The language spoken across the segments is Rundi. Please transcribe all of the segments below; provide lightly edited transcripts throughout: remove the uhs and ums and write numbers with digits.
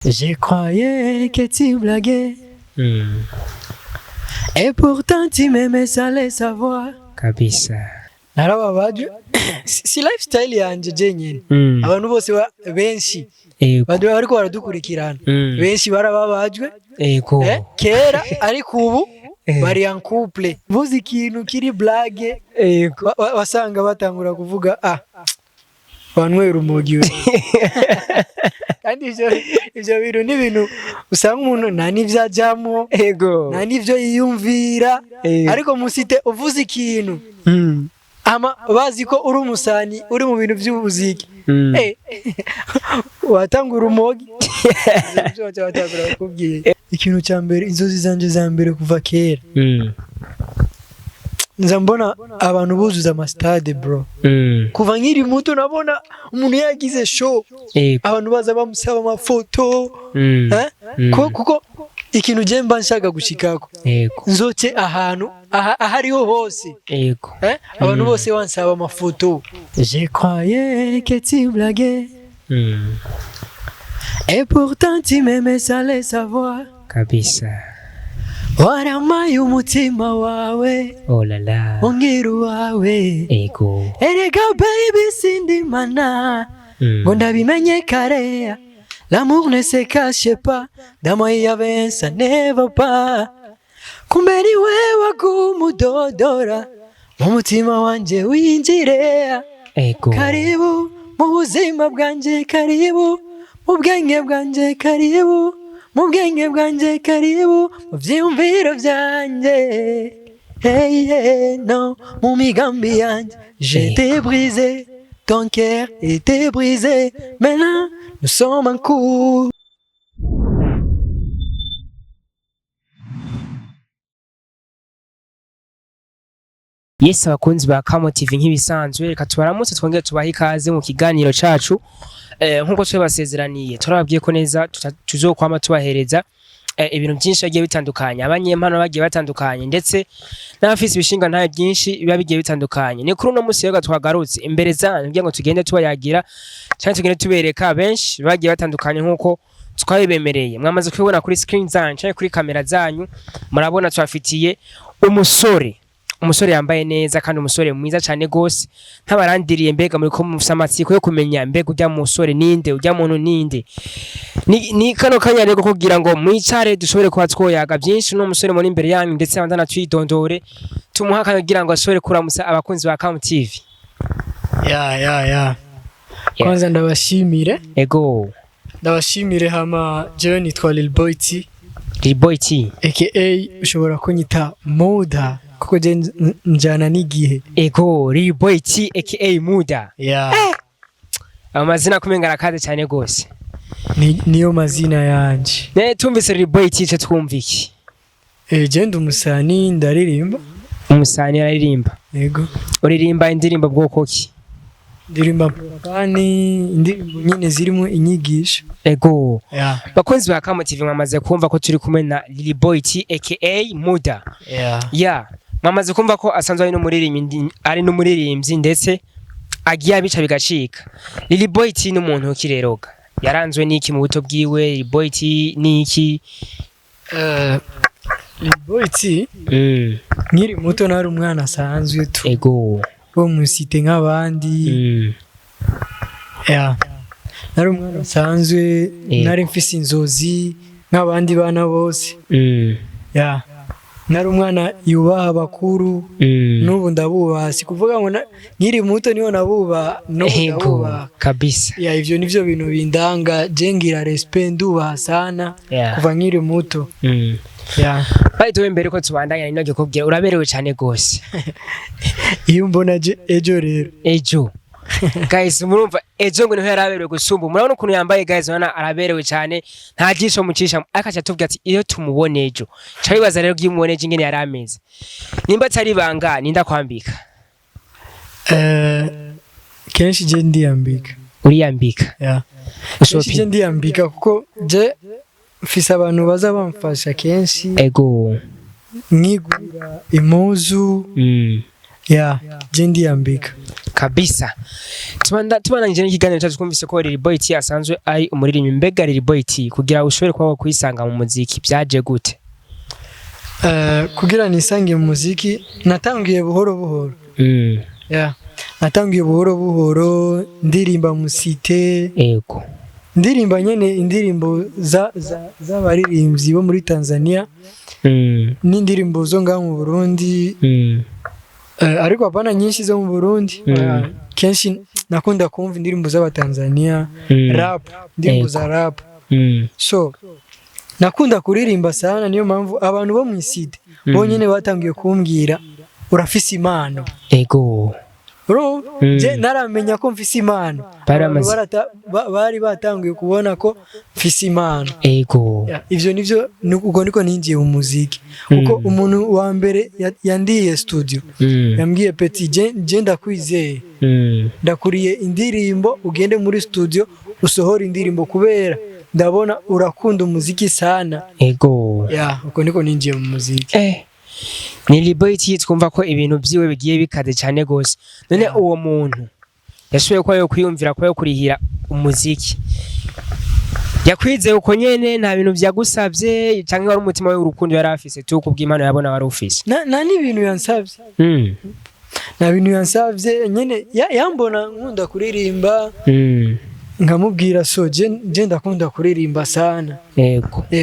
Je croyais que tu blaguais. Et pourtant tu m'aimais sans le savoir. Kabisa. Narababaje. Si lifestyle yanje jenyine. Abantu bose benshi bariko baradukurikirana. Benshi barababajwe. Kera ariko ubu bari en couple. Vuze ikintu kiri blague, wasanga batangura kuvuga wanywera urumogi we. Kandi ivyo bintu ni ibintu usanga umuntu nta n'ivyo ajamwo, nta n'ivyo yiyumvira, ariko musite uvuze ikintu ama bazi ko uri umusani uri mu bintu vy'umuziki, watanga urumogi. Ivyo baca batangura kukubwira. Ikintu ca mbere, inzozi zanje za mbere kuva kera, nza mbona abantu buzuza amastade, bro. Kuva nkiri muto nabona umuntu yagize show, abantu baza bamusaba amafoto. Eh? Kuko ikintu je mba nshaka gushikako, nzoce ahantu ahariho hose, eh? Abantu bose bansaba amafoto. Je croyais que tu blaguais, et pourtant tu m'aimais sans le savoir. Kabisa. Waramaye umutima wawe, Oh la la. ungira uwawe. Erega baby, sindimana ngo ndabimenye kare. L'amour ne se cache pas, dans moi il y avait un ça ne va pas. Kumbe ni wewe wagumudodora mu mutima wanje winjire. Karibu mu buzima bwanje, karibu mu bwenge bwanje, karibu mu bwenge bwanje, karibu mu vyiyumviro vyanje. Hey, hey, no, mu migambi yanje. J'étais brisé, ton cœur était brisé. Maintenant, nous sommes en couple. Yes, abakunzi ba Kamo TV, nk'ibisanzwe reka tubaramutse, twongere tubahe ikaze mu kiganiro cacu. Nk'uko twabasezeraniye, turababwiye ko neza tuzokwama tubahereza ibintu byinshi bigiye bitandukanye, abanyempano bagiye batandukanye, ndetse n'abafise ibishinga ntayo byinshi biba bigiye bitandukanye. Ni kuri uno munsi rero twagarutse imbere zanyu kugira ngo tugende tubayagira cyangwa tugende tubereka benshi bagiye batandukanye nk'uko twabibemereye. Mwamaze kubibona kuri screen zanyu cyangwa kuri kamera zanyu, murabona tubafitiye umusore, umusore yambaye neza kandi umusore mwiza cyane gose. Ntabarandiriye, mbega muri ko mufise amatsiko yo kumenya mbega ujya musore ninde, ujya muntu ninde? Ni kano kanya rero kugira ngo mwicare dushobore kuba twoyaga byinshi n'uwo musore muri imbere yanyu, ndetse abandana twidondore, tumuha akanya kugira ngo ashobore kuramutsa abakunzi ba Kam TV. Ya. Kwanza ndabashimire. Ndabashimire. Hama jewe nitwa Lil Boy T. Lil Boy T. Aka ushobora kunyita Muda kuko je njana n'igihe. Lil Boy T aka Muda. Amazina kumenga arakaze cyane gose. Niyo mazina yanje. Ne tumvise Lil Boy T, twumva iki? Je ndi umusani, ndaririmba. Umusani, araririmba. Yego. Uririmba indirimbo bwoko ki? Ndirimba kandi indirimbo nyine zirimo inyigisho. Bakunzi ba Kamo TV, mwamaze kumva ko turi kumwe na Lil Boy T aka Muda. Ya, mwamaze kumva ko asanzwe ari n'umuririmbyi, ari n'umuririmbyi ndetse agiye abica bigacika. Lil Boy T ni umuntu kireroga yaranzwe n'iki mu buto bwiwe? Lil Boy T ni iki? Lil Boy T, nkiri muto nari umwana asanzwe tu, wo mu cité nk'abandi. Ya, nari umwana asanzwe, nari mfise inzozi nk'abandi bana bose. Ya, nari umwana yubaha abakuru. N'ubu ndabubaha, si kuvuga ngo nkiri muto niho nabubaha, n'ubu ndabubaha. Ya, ivyo nivyo bintu bindanga. Je ngira respect, ndubaha sana kuva nkiri muto. Ya. By the way, mbere ko tubandanya nino kubwira, uraberewe cyane gose. Iyo mbona ejo rero. Ejo, guys, murumva ejo ngo niho yaraberewe gusumba. Murabona ukuntu yambaye, guys, urabona araberewe cyane, nta jisho mucisha. Akaca tubwira ati iyo tumubone ejo, ca bibaza rero iyo umubone ejo ingene yari ameze. Nimba atari ibanga, ninda kwambika? Kenshi je ndiyambika. Uriyambika? Ya, kenshi je Ushopi? ndiyambika kuko je mfise abantu baza bamfasha kenshi, nkigurira impuzu. Ya, je ndiyambika. Kabisa. Tubanangije n'ikiganiro cyacu, twumvise ko Lil Boy T asanzwe ari umuririmbyi. Mbega Lil Boy T, kugira ushobore kuba wakwisanga mu muziki, byaje gute? Kugira nisange mu muziki, natangiye buhoro buhoro. Yeah. Natangiye buhoro buhoro, ndirimba mu cité. Ndirimba nyene indirimbo z'abaririmbyi bo muri Tanzania n'indirimbo zo ngaho mu Burundi. Ariko hapana nyinshi zo mu Burundi. Kenshi nakunda kumva indirimbo z'abatanzania, rap, indirimbo za rap. So nakunda kuririmba sana, niyo mpamvu abantu bo mu i cité bonyene batangiye kumbwira: "Urafise impano." Urumva? Je naramenya ko mfise impano. Bari Abantu bari batanguye kubona ko mfise impano. Ya, ivyo nivyo ubwo niko ninjiye mu muziki, kuko umuntu wa mbere yandiye studio yambwiye: "Petit, je ndakwizeye, ndakuriye indirimbo, ugende muri studio usohore indirimbo, kubera ndabona urakunda umuziki sana." Ya, uko niko ninjiye mu muziki. Ni Lil Boy T, twumva ko ibintu vyiwe bigiye bikaze cyane gose. None uwo muntu yashoboye kuba yo kwiyumvira kuba yo kurihira umuziki, yakwizeye uko nyene, nta bintu vyagusavye, canke wari umutima we w'urukundo yari afise tu kubw'impano yabona wari ufise? Na n'ibintu yansavye, nta bintu yansavye nyene, yambona nkunda kuririmba, nkamubwira: "So je ndakunda kuririmba sana."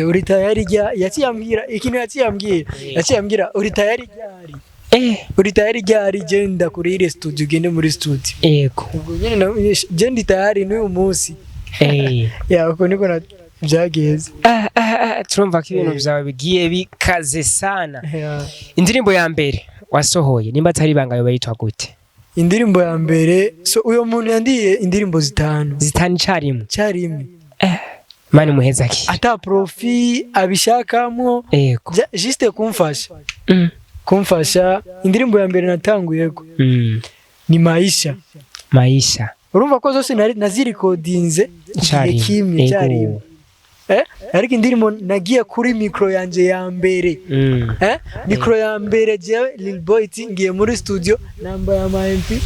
"Uri tayari rya?" Yaciye ambwira ikintu, yaciye ambwira: "Uri tayari ryari? Uri tayari ryari? Je ndakurire studio, ugende muri studio." Ubwo nyene je ndi tayari n'uyu munsi. Ya, uko niko byagenze. Ah, ah, ah, turumva ko ibintu vyawe bigiye bikaze sana. Ya. Indirimbo ya mbere wasohoye, nimba atari ibanga, yoba yitwa gute? Indirimbo ya mbere, so uyo muntu yandiye indirimbo zitanu. Zitanu icarimwe? Cyarimwe. Mani muhezaki. Ata profit abishakamwo. Juste kumfasha. Kumfasha. Indirimbo ya mbere natanguyeko ni Maisha. Maisha. Urumva ko zose nari nazirikodinze igihe Icarimwe. kimwe. Cyarimwe. Ariko indirimbo nagiye kuri micro yanje ya mbere, micro ya mbere, jewe Lil Boy T ngiye muri studio, nambaye ama MP.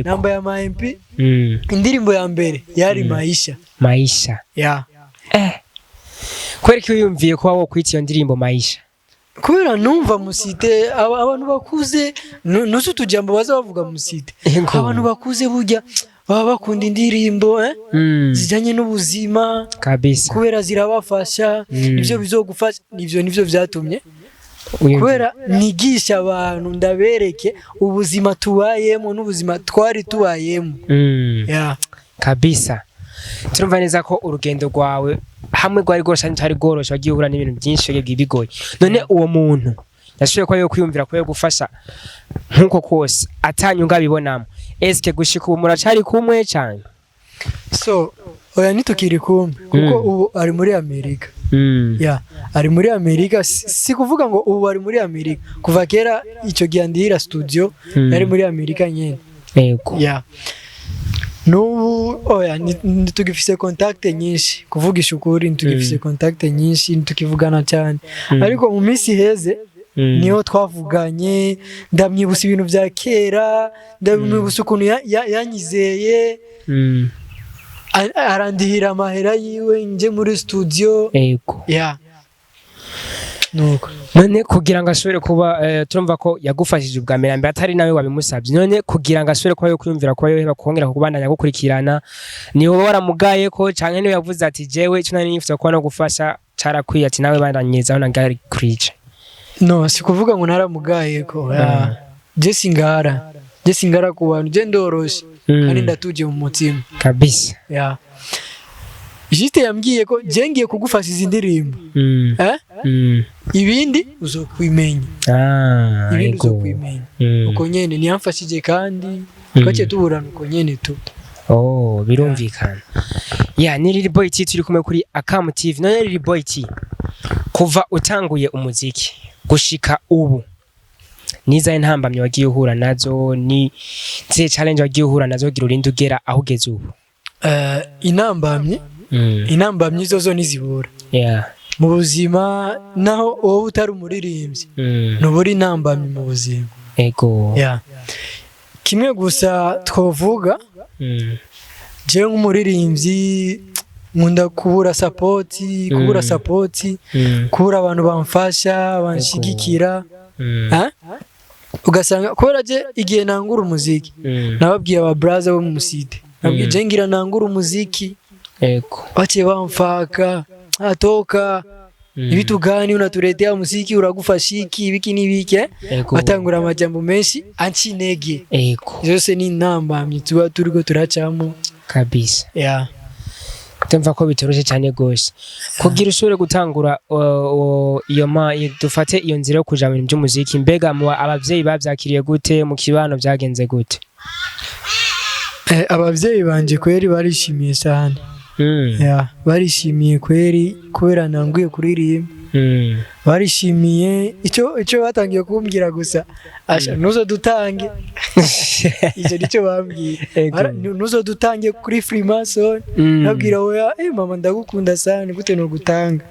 Nambaye ama MP. Indirimbo ya mbere yari Maisha. Maisha. Ya. Kubera ko wiyumviye kuba wokwita iyo ndirimbo Maisha? Kubera numva mu cité abantu bakuze, nuzi utujambo baza bavuga mu cité. Abantu bakuze burya baba bakunda indirimbo zijyanye n'ubuzima, kubera zirabafasha. Nivyo bizogufasha, nivyo vyatumye kubera nigisha abantu, ndabereke ubuzima tubayemo n'ubuzima twari tubayemo. Yeah. Kabisa, turumva neza ko urugendo rwawe hamwe rwari rworoshe ntari rworoshe, wagiye uhura n'ibintu byinshi bigiye bigoye. None uwo muntu yashoboye kuba yo kwiyumvira kuba yo gufasha nk'uko kose atanyunga abibonamo, eske gushika ubu muracari kumwe cyane? So oya, ntitukiri kumwe, kuko ubu ari muri Amerika. Ya, ari muri Amerika. Si kuvuga ngo ubu ari muri Amerika, kuva kera icyo gihe andihira studio yari muri Amerika nyene. Ya, n'ubu oya, ntitugifise contact nyinshi. Kuvugisha ukuri, ntitugifise contact nyinshi, ntitukivugana cyane. Ariko mu minsi iheze niho twavuganye, ndamwibutsa ibintu bya kera, ndamwibutsa ukuntu yanyizeye, arandihira amahera yiwe nje muri studio. Ya, nuko. None kugira ngo ashobore kuba turumva ko yagufashije ubwa mbere mbere atari nawe wabimusabye, none kugira ngo ashobore kuba yo kwiyumvira kuba yoheba kongera kubandanya gukurikirana, ni wowe waramugaye ko, canke niwe yavuze ati: "Jewe ico nari nifuza kuba no gufasha carakwiye", ati: "Nawe bandanyirizaho na gari kurije"? No, si kuvuga ngo naramugaye ko ya. Je singara ku bantu, je ndoroshe kandi ndatuje mu mutima. Ya, juste yambwiye ko je ngiye kugufasha izi ndirimbo, ibindi uzokwimenya. Ibindi uzokwimenya. Uko nyene niyamfashije, kandi twaciye tuburana uko nyene tu. Oh, birumvikana. Ya, ni Lil Boy T turi kumwe kuri Akam TV. None Lil Boy T, kuva utanguye umuziki gushika ubu, nizahe ntambamye wagiye uhura nazo, ni zihe challenge wagiye uhura nazo kugira urinde ugera aho ugeze ubu? Intambamyi, intambamyi zozo ntizibura mu buzima, naho wowe utari umuririmbyi, ntubura intambamyi mu buzima. Yeah. Kimwe gusa twovuga, jewe nk'umuririmbyi nkunda kubura support, kubura support, kubura abantu bamfasha, banshigikira. Ha? Ugasanga kubera je igihe nangura umuziki, nababwiye aba brother bo mu musite, nabwiye, je ngira nangura umuziki, baciye bamfaka, atoka, ibitu gani unatuletea muziki, uragufasha iki, ibiki n'ibiki, eh? Batangura amajambo menshi anca intege. Zose ni intambamyi tuba turiko turacamo. Yeah. Ndumva ko bitoroshe cyane gose kugira ushobore gutangura iyo dufate iyo nzira yo kuja mu bintu by'umuziki. Mbega mu abavyeyi bavyakiriye gute? Mu kibano byagenze gute? Abavyeyi banje kweri barishimiye cyane. Yeah, barishimiye kweri kubera nanguye kuririmba. Barishimiye. Icyo batangiye kumbwira gusa, asha, nuzo dutange. Icyo nicyo bambwiye. Nuzo dutange kuri Freemason. Nabwira, oya, mama, ndagukunda sana, gute no gutanga?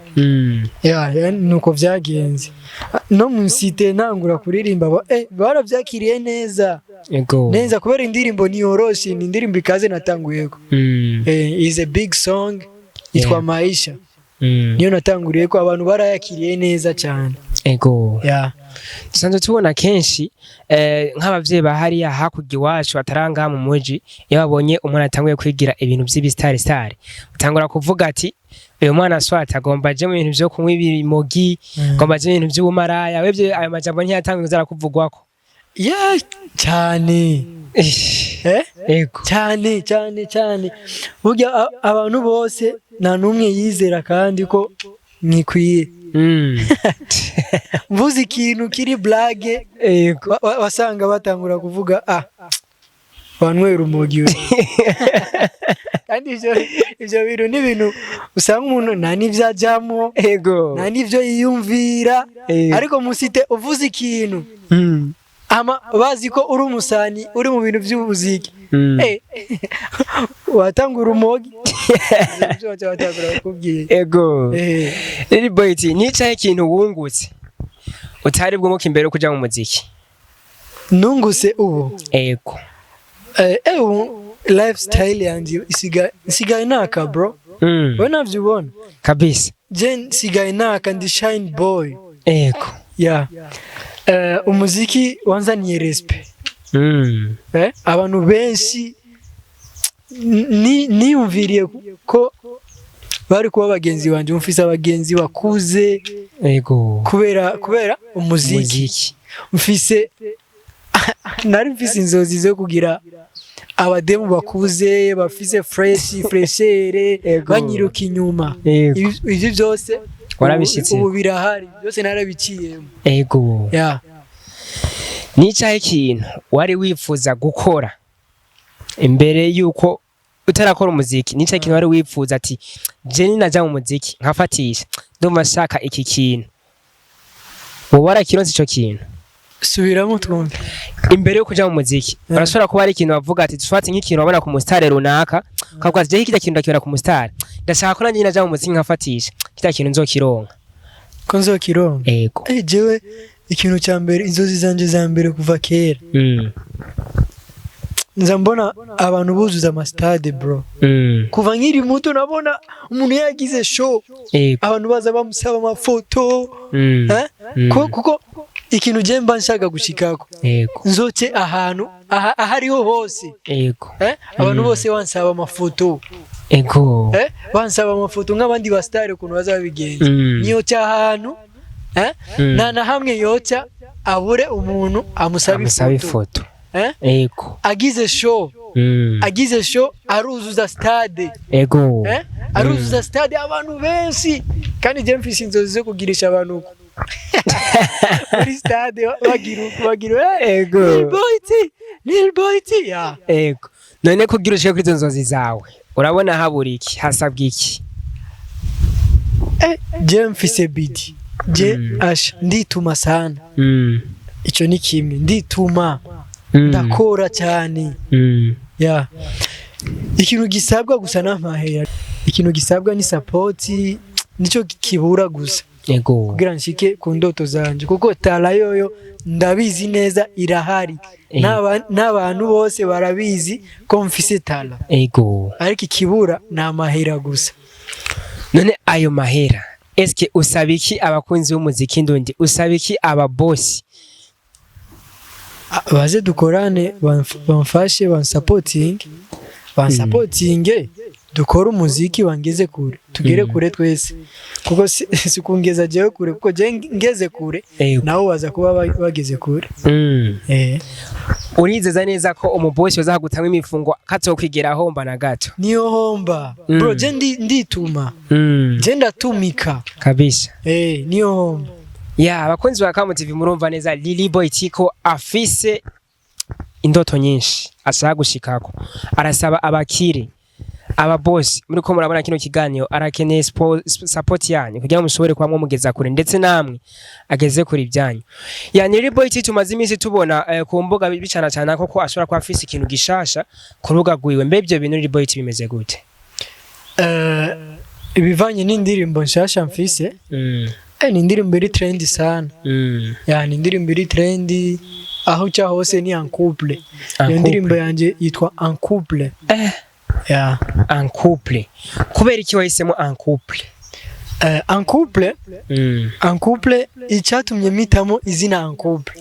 Yeah, nuko vyagenze. No mu site ntangura kuririmba, baravyakiriye neza. Neza, kubera indirimbo niyoroshe, ni indirimbo ikaze natanguyeko. Is a big song yitwa Maisha. Niyo natanguriyeko, abantu barayakiriye neza cyane. Yeah. Dusanzwe tubona kenshi nk'abavyeyi ba hariya hakurya iwacu bataranga mu muji, iyo babonye umwana atanguye kwigira ibintu vy'ibistari stari, batangura kuvuga ati uyu mwana swat agomba aje mu bintu vyo kunywa ibimogi, agomba aje mu bintu vy'ubumaraya. Wevye ayo majambo ntiyatanguye kuza arakuvugwako? Yeah, cyane. Cyane cyane cyane. Burya abantu bose nta n'umwe yizera kandi ko nikwiye. Mvuze ikintu kiri blague, wasanga batangura kuvuga, ah, wanywera urumogi we. Kandi ivyo bintu ni ibintu usanga umuntu nta n'ivyo ajamwo, nta n'ivyo yiyumvira. Ariko musite uvuze ikintu, ama bazi ko uri umusani, uri mu bintu by'umuziki, watanga urumogi. Ivyo baca batangura kukubwira. Lil Boy T, nicaye ikintu wungutse utari bwunguke imbere yo kuja mu muziki? Nunguse ubu? Ego. Ubu lifestyle yanje isigaye naka, bro. We navyo ubona. Kabisa. Je nsigaye naka, ndi shine boy. Yeah. Umuziki wanzaniye respect. Abantu benshi niyumviriye ko bari kuba bagenzi banje, mfise abagenzi bakuze kubera umuziki. Umuziki. Mfise, nari mfise inzozi zo kugira abademu bakuze, bafise fresh freshere, banyiruka inyuma. Ivyo byose Warabishitse. ubu birahari, byose narabiciyemo. Yeah. Nicaye ikintu wari wifuza gukora imbere yuko utarakora umuziki? Nicaye ikintu wari wifuza ati je ninaja mu muziki nkafatisha, ndumva nshaka iki kintu, wowe warakironse ico kintu? Subiramo twumve. Imbere yo kuja mu muziki, urashobora kuba ari ikintu bavuga ati dufate nk'ikintu wabona ku musitari runaka, ukavuga ati jewe kirya kintu ndakibona ku musitari, ndashaka ko nanjye naja mu muziki nkafatisha kirya kintu nzokironka. Ko nzokironka? Ego. Jewe ikintu cya mbere, inzozi zanje za mbere kuva kera, nza mbona abantu buzuza amastade, bro. Kuva nkiri muto nabona umuntu yagize show, abantu baza bamusaba amafoto. Eh? Kuko ikintu je mba nshaka gushikako, nzoce ahantu ahariho hose, eh? Abantu bose bansaba amafoto. Eh? Bansaba amafoto nk'abandi ba star ukuntu bazabigenza. Niyo ahantu, eh? Nta na hamwe yoca abure umuntu amusaba amusaba ifoto. Ifoto. Eh? Agize show, agize show aruzuza stade. Eh? Aruzuza stade, abantu benshi. Kandi je mfise inzozi zo kugirisha abantu uko muri stade, bagira uko, bagira, Lil Boy T, Lil Boy T, ya. Ego. None kugira ushike kuri izo nzozi zawe, urabona habura iki, hasabwa iki? Je mfise bidi, je asha ndituma sana. Ico ni kimwe, ndituma, ndakora cyane. Ya, ikintu gisabwa gusa n'amahera, ikintu gisabwa ni support, nico kibura gusa. Kugira nshike ku ndoto zanje, kuko talent yoyo ndabizi neza irahari. N'abantu bose barabizi ko mfise talent, ariko ikibura ni amahera gusa. None ayo mahera, eske usaba iki abakunzi b'umuziki ndundi? Usaba iki aba boss? Ah, baze dukorane, bamfashe, bansapotinge, dukore umuziki bangeze kure, tugere kure twese, kuko si kungeza jewe kure, kuko jewe ngeze kure, nabo baza kuba bageze kure. Urizeza neza ko umubosi baza kugutanga imifungo katokwigera ahomba na gato? Niyo homba. Bro, je ndituma, je ndatumika. Niyo homba. Ya, abakunzi ba Kamo TV, murumva neza Lily Boy Tiko afise indoto nyinshi ashaka gushikako. Arasaba abakire, aba boss muri ko murabona kino kiganiro, arakeneye support yanyu kugira ngo mushobore kuba mwamugeza kure, ndetse namwe ageze kure ibyanyu. Ya, Lily Boy Tiko tumaze iminsi tubona ku mbuga bicana cyane koko ashobora kuba afise ikintu gishasha ku rubuga rwiwe. Mbe ibyo bintu, Lily Boy Tiko, bimeze gute? Ibivanye n'indirimbo nshasha mfise, ni indirimbo iri trend sana. Ya, ni indirimbo iri trend aho uca hose, ni en couple. En Iyo ndirimbo couple. yanje yitwa En couple. Ya. En couple, kubera iki wahisemo en couple? En couple, en couple, icyatumye mpitamo izina en couple,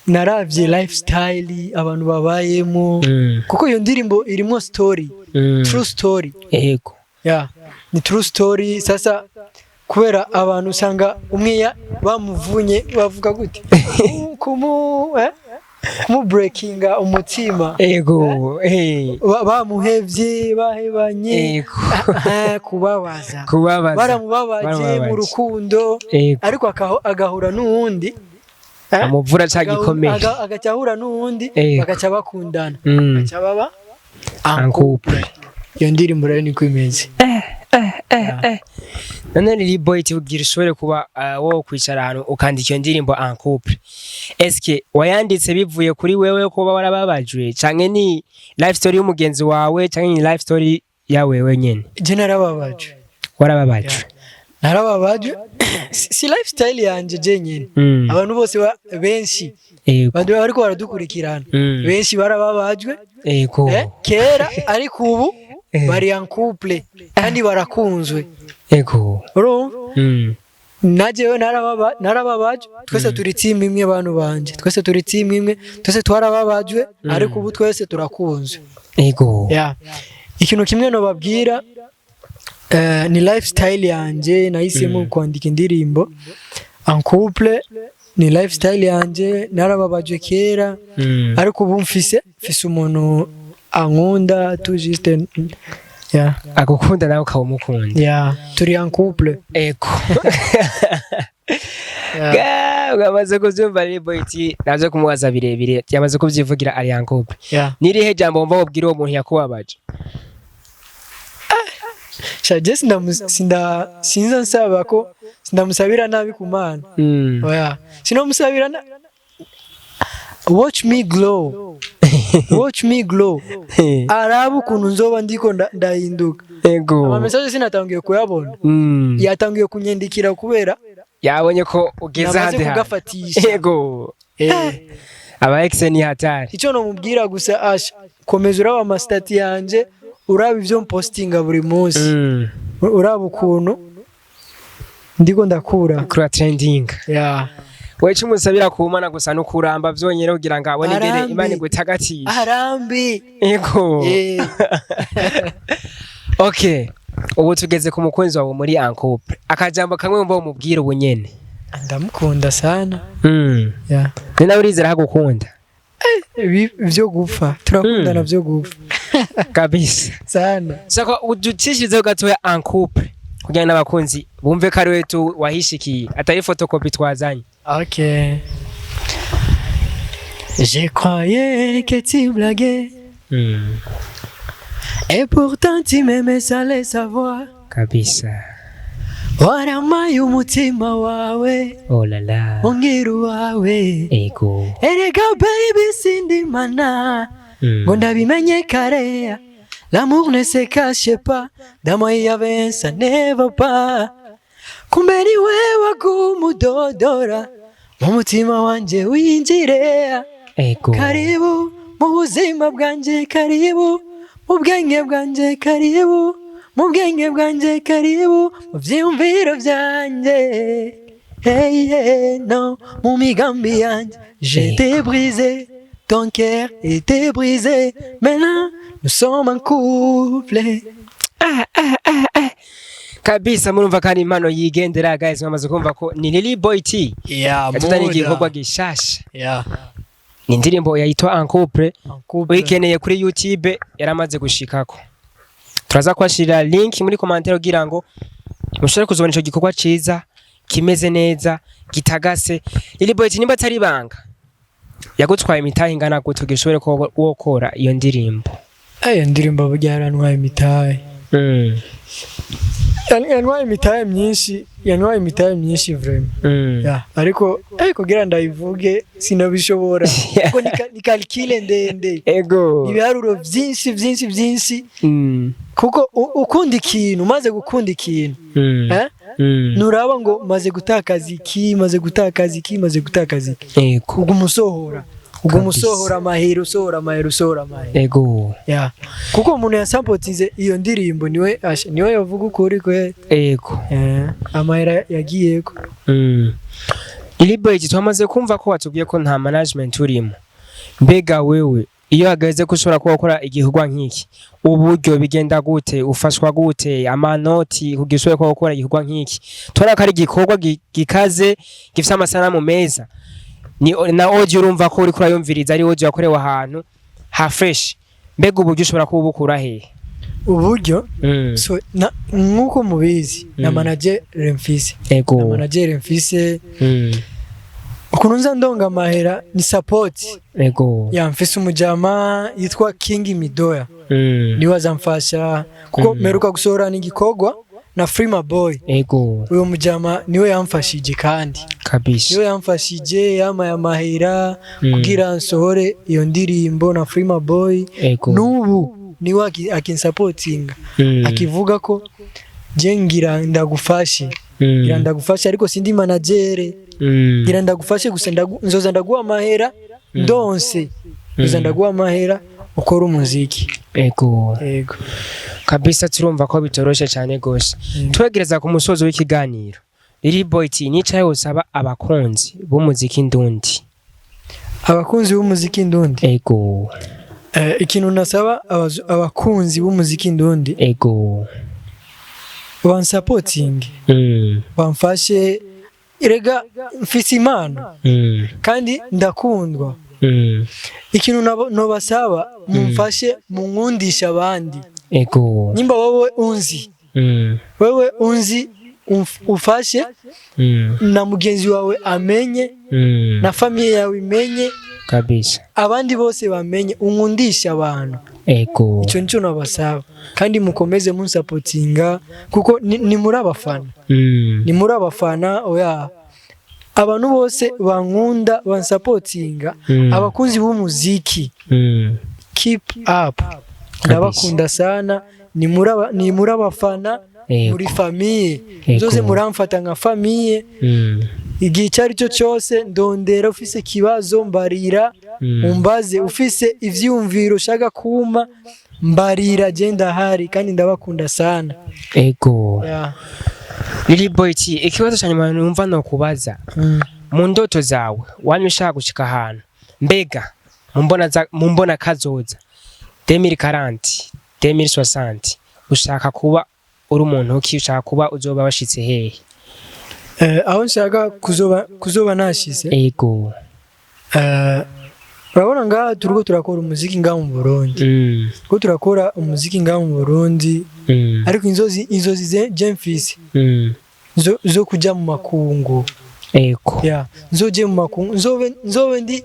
naravye lifestyle abantu babayemo, kuko iyo ndirimbo irimo story, true story. Ya, ni true story. Sasa kubera abantu usanga umwe bamuvunye, bavuga gute, kumu breakinga umutima. Bamuhevye, bahebanye. Kubabaza. Kubabaza. Baramubabaje mu Baramubabaje. rukundo, ariko agahura n'uwundi, Amuvura ca gikomeye. Agaca ahura n'uwundi, bagaca bakundana, bagaca baba En couple. Iyo ndirimbo rero niko imeze. None Lily Boy, tugira ushobore kuba wo kwicara ahantu ukandika iyo ndirimbo en couple, eske wayanditse bivuye kuri wewe kuba warababajwe, canke ni life story y'umugenzi wawe, canke ni life story ya wewe nyene? Je narababajwe. Warababajwe. Narababajwe. Si lifestyle yanje je nyene, abantu bose benshi bariko baradukurikirana, benshi barababajwe kera, ariko ubu bari en couple kandi barakunzwe. Urumva? Najewe narababajwe. Twese turi team imwe, bantu banje, twese turi team imwe, twese twarababajwe, ariko ubu twese turakunzwe. Yeah. Ikintu kimwe nobabwira, ni lifestyle yanje nahisemo kwandika indirimbo en couple, ni lifestyle yanje, narababajwe kera, ariko ubu mfise umuntu ankunda tout juste, yeah. Agukunda nawe ukaba umukunda. Yeah, turi en couple. Yeah. Mwamaze kuvyumva, Lily Boy T naje kumubaza birebire, yamaze kuvyivugira, ari en couple. Yeah. Nirihe jambo wumva wobwira uwo muntu yakubabaje? Sha, je sinda sinza nsaba ko sindamusabira nabi ku Mana. Oya, sinomusabira na watch me glow, watch me glow, araba ukuntu nzoba ndiko ndahinduka. Ama message sinatangiye kuyabona, yatangiye kunyandikira kubera Yabonye ko ugeze namaze ahandi hantu. kugafatisha. Aba ex ni hatari. Icyo nomubwira gusa, asha, komeza uraba ama status yanje, uraba ibyo mpostinga buri munsi, uraba ukuntu ndiko ndakura. Kura trending. Yeah. Wewe icyo umusabira ku Mana gusa no kuramba vyonyene kugira ngo abone ingene Arambi. Imana igutagatisha. Arambi. Okay, ubu tugeze ku mukunzi wawe muri en couple. Akajambo kamwe wumva umubwira ubu nyene. Ndamukunda sana. Yeah. Ni nawe urizera agukunda? Byo gupfa, turakundana byo gupfa. Kabisa. Sana. Sako uducishirizeho gatoya en couple kugira n'abakunzi bumve ko ari we tu wahishikiye, atari photocopy twazanye. Ok. Je croyais que tu blaguais et pourtant tu m'aimais sans le savoir. Kabisa. Waramaye umutima wawe, Oh la la. ongera uwawe. Erega baby, sindimana ngo ndabimenye kare. L'amour ne se cache pas, dans moi il y avait un ça ne va pas. Kumbe ni wewe wagumudodora mu mutima wanje winjire. Karibu mu buzima bwanje, karibu mu bwenge bwanje, karibu mu bwenge bwanje, karibu mu vyiyumviro vyanje. Hey, hey, no mu migambi yanje. J'étais brisé, ton cœur était brisé, maintenant nous sommes un couple. Kabisa, murumva kandi impano yigendera. Guys, mwamaze kumva ko ni Lily Boy T yatuzaniye igikorwa gishasha. Ni indirimbo yayitwa En Couple. En couple. Uyikeneye kuri YouTube yaramaze gushikako, turaza kubashirira link muri commentaire kugira ngo mushobore kuzobona ico gikorwa ciza kimeze neza gitagase. Lily Boy T, nimba atari ibanga, yagutwaye imitahe ingana gute kugira ushobore ko wokora iyo ndirimbo? Ayo ndirimbo burya yarantwaye imitahe. Yantwaye imitahe myinshi, yantwaye imitahe myinshi vraiment. Yeah, ariko kugira ndayivuge sinabishobora kuko ni calcul ndende. Ibiharuro byinshi byinshi byinshi. Kuko ukunda ikintu, umaze gukunda ikintu, eh? Nuraba ngo maze gutakaza iki, maze gutakaza iki, maze gutakaza iki. Uguma usohora, uguma usohora amahera, usohora amahera, usohora amahera. Yeah. Kuko umuntu yasampotize iyo ndirimbo niwe niwe yavuga ukuri kwe. Amahera yagiyeko. Lily Boy, twamaze kumva ko watubwiye ko nta management urimo. Mbega wewe iyo hageze ko ushobora kuba ukora igikorwa nk'iki, uburyo bigenda gute? Ufashwa gute, amanoti, kugira ushobore kuba ukora igikorwa nk'iki? Tubona ko ari igikorwa gikaze, gifise amasanamu meza, ni na audio, urumva ko uriko urayumviriza ari audio yakorewe ahantu ha fresh. Mbega uburyo ushobora kuba ubukura hehe? Uburyo, so nkuko mubizi na manager mfise, na manager mfise. Ukuntu nza ndonga amahera ni support. Ya, mfise umujama yitwa King Midoya. Niwe azamfasha kuko mperuka gusohora n'igikorwa na Frima Boy. Uyo mujama niwe yamfashije kandi niwe yamfashije, yamaye amahera kugira nsohore iyo ndirimbo na Frima Boy. N'ubu niwe akinsapotinga, akivuga ko je ngira ndagufashe, ngira ndagufashe, ariko sindi manager. Ngira ndagufashe gusa, nzoza ndaguha amahera ndonse, nzoza ndaguha amahera ukora umuziki. Yego. Kabisa, turumva ko bitoroshe cyane gose. Twegereza ku musozo w'ikiganiro, Lily Boy T, nicaye usaba abakunzi b'umuziki ndundi. Abakunzi b'umuziki ndundi? Ego. Ikintu nasaba abakunzi b'umuziki ndundi, bansapotinge, bamfashe. Erega mfise impano kandi ndakundwa. Ikintu nobasaba, mumfashe munkundishe abandi. Nimba wowe unzi, wewe unzi, ufashe na mugenzi wawe amenye, na famille yawe imenye, abandi bose bamenye, unkundishe abantu. Icyo nicyo nabasaba, kandi mukomeze munsapotinga kuko ni muri abafana, ni muri abafana. Oya, abantu bose bankunda, bansapotinga, abakunzi b'umuziki, keep up, ndabakunda sana. Ni muri abafana, muri famille. Nzoze muramfata nka famille. Igihe icyo ari cyo cyose ndondera, ufise ikibazo mbarira, umbaze, ufise ivyiyumviro ushaka kuma mbarira, je ndahari kandi ndabakunda sana. Yeah. Lily Boy T, ikibazo cya nyuma numva no kubaza, mu ndoto zawe wamye ushaka gushika ahantu, mbega mu mbona kazoza 2040, 2060, ushaka kuba uri umuntu ki? Ushaka kuba uzoba washitse hehe? Aho nshaka kuzoba nashize? Urabona ngaha turiko turakora umuziki ngaha mu Burundi, turiko turakora umuziki ngaha mu Burundi, ariko inzozi je mfise zo kuja mu makungu. Yeah, nzoje mu makungu, nzobe ndi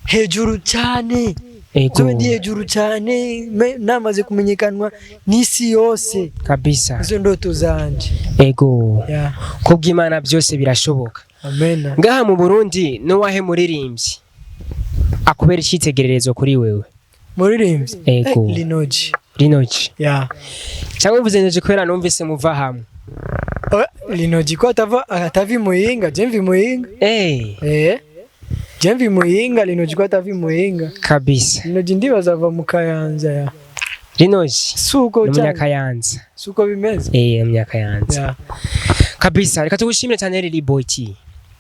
hejuru cyane, nzobe ndi hejuru cyane, namaze kumenyekanwa n'isi yose. Izo ndoto zanje. Yeah. Kubw'Imana byose birashoboka. Amen. Ngaha mu Burundi nuwahe muririmbyi akubera icyitegererezo kuri wewe? Muririmbyi? Ego. Linoji. Rinoji? Yeah. Cyangwa uvuze Linoji kubera numvise muva hamwe? Lino G ko atava Muyinga, je mvi Muyinga. Eh, je mvi Muyinga, Lino G ko atava Muyinga. Kabisa. Lino G ndibaza ava mu Kayanza ya. Lino G Suko ni cyane. Umunyakayanza. Suko bimeze. Eh, umunyakayanza. Ya. Kabisa, reka tugushimire cyane, Lily Boy T.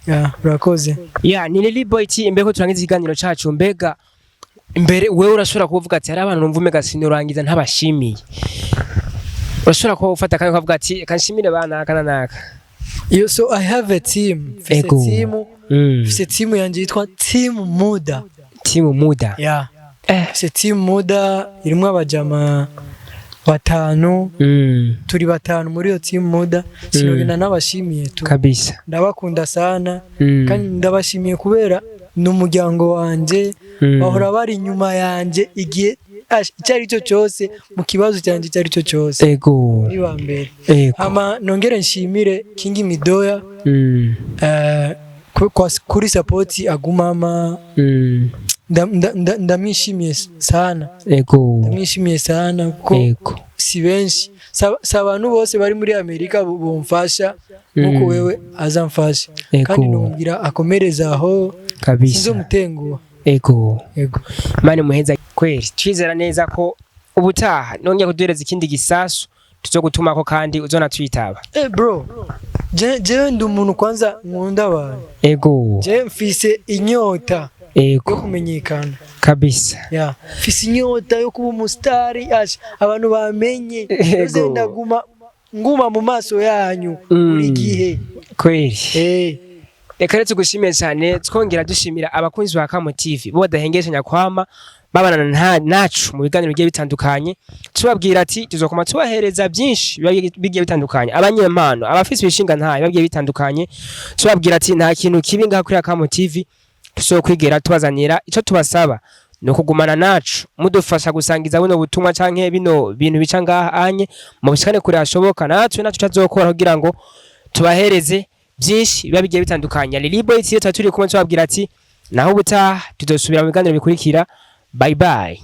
Ya, urakoze. Ya, ni Lily Boy T. Imbere ko turangiza ikiganiro cacu, mbega mbere wewe urashobora kuvuga ati hari abantu numva umega sinurangiza ntabashimiye, urashobora kuba ufata akanya ukavuga ati reka nshimire banaka na naka? Yo, so I have a team, mfise team. Mfise team yanje yitwa Team Muda. Team Muda. Ya. Mfise Team Muda irimwo abajama batanu. Turi batanu muri iyo Team Muda, sinogenda nabashimiye tu. Kabisa. Ndabakunda sana. Kandi ndabashimiye kubera ni umuryango wanje. Bahora bari inyuma yanje igihe icyo ari cyo cyose, mu kibazo cyanjye icyo ari cyo cyose. Ni ba mbere. Hama nongere nshimire King Midoya kuri support agumama. Ndamwishimiye sana. Ndamwishimiye sana kuko si benshi, si abantu bose bari muri Amerika bumfasha nkuko wewe azamfasha. Kandi numubwira akomereza aho. Sinzomutenguha. Ego. Mani muheza kweri, twizera neza ko ubutaha nongeye kuduhereza ikindi gisasu tuzogutumako kandi uzona twitaba. Eh bro, jewe ndi umuntu kwanza nkunda abantu. Je mfise inyota yo kumenyekana. Ya, mfise inyota yo kuba umusitari, asha abantu bamenye. Yoze ndaguma nguma mu maso yanyu buri gihe. Kweri. Eh. Reka rero tugushimiye cyane, twongera dushimira abakunzi ba Kamo TV bo badahengeshanya kwama babana nacu mu biganiro bigiye bitandukanye, tubabwira ati tuzokoma tubahereza byinshi biba bigiye bitandukanye, abanyempano, abafise ibishinga ntayo biba bigiye bitandukanye. Tubabwira ati nta kintu kibi ngaha kuri Kamo TV tuzokwigera tubazanira. Ico tubasaba ni ukugumana nacu, mudufasha gusangiza buno butumwa canke bino bintu bica ngaha anye mubishikane kure hashoboka. Natwe nacu tazokora kugira ngo tubahereze byinshi biba bigiye bitandukanye. Lily Boy tuba turi kumwe, tubabwira ati naho ubutaha tuzosubira mu biganiro bikurikira. Bye bye.